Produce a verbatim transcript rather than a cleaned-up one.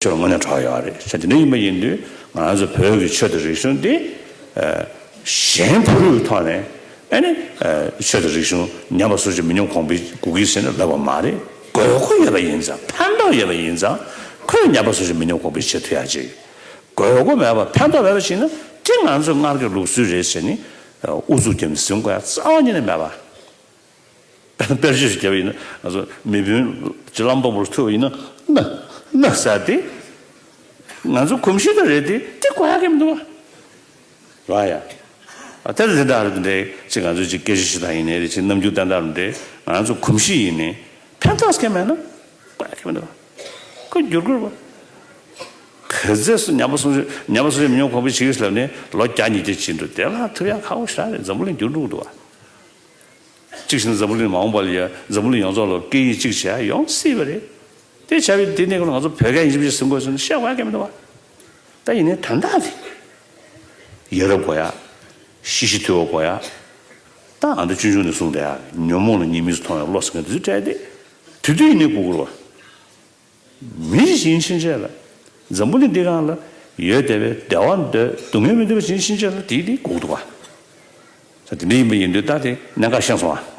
ཆོས་ལ་དངོས་གནས་གྲགས་ཡོད་རེད། བྱས་དེ་འདྲ་ཡིན་པ་ཡིན་དུས་ང་ཚོ་བོད་ཀྱི་ཆོས་དང་རིག་གཞུང་འདི་གཞན་ཕ་རོལ་ཐོག་ནས་ཨ་ནི་ཆོས་དང་རིག་གཞུང་ཉམས་པ་སོར་ཆུད་མི་ཉམས་གོང་འཕེལ་དགོས་ཀྱི་ཟེར་ནས་ལབ་པ་མ་རེད། དགོས་མཁོ་ཡོད་པ་ཡིན་ཙང་ཕན་ཐོགས་ཡོད་པ་ཡིན་ཙང་ཁོས་ཉམས་པ་སོར་ཆུད་མི་ཉམས་གོང་འཕེལ་བྱེད་ཐུབ་ཡ་ཅིག་དགོས་མཁོ་མེད་པ་ཕན་ཐོགས་མེད་པ་ཞིག་ན་དེ་ང་ཚོས་སྔར་གྱི་ལུགས་སྲོལ་རེད་ཟེར་ནས་ཨུ་ཚུགས་རྒྱབ་ནས་ཟིན་དགོས་ཡ་རྩ་བ་ཉིད་ནས་མེད་པ། དཔེར་བརྗོད་ཞིག་བརྒྱབ་པ་ཡིན་ན་ང་ཚོ་མི་དཔོན་ཅིག་ལམ་སྟོན་པོར་ཐུག་པ་ཡིན་ན་ན་ན་ཟེར་ཏེ། ང་ཚོ་གོམས་གཤིས་དེ་རེད་དེ་དེ་གོ་ཡ་གི་མི་འདུག་བ། རེད་ཡ། ཨ་དེ་ལ་དེ་འདྲ་རེད་དེ་འདྲ་ཅིག་ང་ཚོ་ཅིག་སྐད་ཆ་བཤད་སྟངས་ཡིན་ནའི་རེད། ཅིག་རྣམ་འགྱུར་བསྟན་སྟངས་རེད་དེ་ང་ཚོ་གོམས་གཤིས་ཡིན་ནའི་ཕན་ཐོགས་སྐད་མེད་ན་གོ་ཡ་གི་མི་འདུག་བ། ཁོ་འགྱུར་དགོས་རེད་བ། ག་ཚད་སུ་ཉམས་པ་སོང་ཞིག་ཉམས་པ་སོང་ཞིག་མི་ཉམས་གོང་འཕེལ་བྱེད་ཀྱི་ཟེར་ནས་ལོ་བརྒྱ་ཉིས་བརྒྱ་ཕྱིན་འགྲོ་དེ་ལ་ཐུབ་ཡ་ཁག་པོ་ཞེ་དྲག་རེད། འཛམ་བུ་གླིང་འགྱུར་འགྲོ་གི་འདུག་བ། གཅིག་བྱས་ན་འཛམ་བུ་གླིང་མ་འོངས་པ་ལ་ཡ་འཛམ་བུ་གླིང་ཡོངས་རྫོགས་ལ་སྐད་ཡིག་གཅིག་བྱས་ཡོང་སྲིད་པ་རེད། དེ་བྱས་པའི་དེ་གནས་སྐབས་ལ་ང་ཚོ་བོད་སྐད་ཡིན་གཅིག་མིན་གཅིག་གསུང་དགོས་ཟེར་ན་བཤད་དགོས་ཡ་གང་ཡང་མི་འདུག་བ། ད་ཡིན་ནའི་དོན་དག་དེ་ཡ་རབས་དགོས་ཡ། ཤེས་བཞིན་དུལ་བ་དགོས་ཡ། ད་ཨ་མདོ་ཆུང་ཆུང་ནས་གསུངས་བསྡད་ཡ། ཉོན་མོངས་ལ་གཉིས་མེད་སུ་མཐོང་བའི་བློ་ཟེར་མཁན་དེ་ཚོ་སྤྲད་དེ་དེ་དུས་ཡིན་ནའི་སྒུག་དགོས་རེད་བ། མི་ཞིག་ཡིན་ཕྱིན་ཆད་ལ། འཛམ་བུ་གླིང་འདི་སྒང་ལ་ཡོད་བསྡད་པའི་བདེ་བ་འདོད་སྡུག་བསྔལ་མི་འདོད་པ་ཞིག་ཡིན་ཕྱིན་ཆད་ལ་དེའི་དེའི་སྒུག་འདུག་བ། ད་དེ་འདྲ་ཡིན་པ་ཡིན་དུས་ད་དེ་གནད་འགག་ཤེས་སོང་ཨ།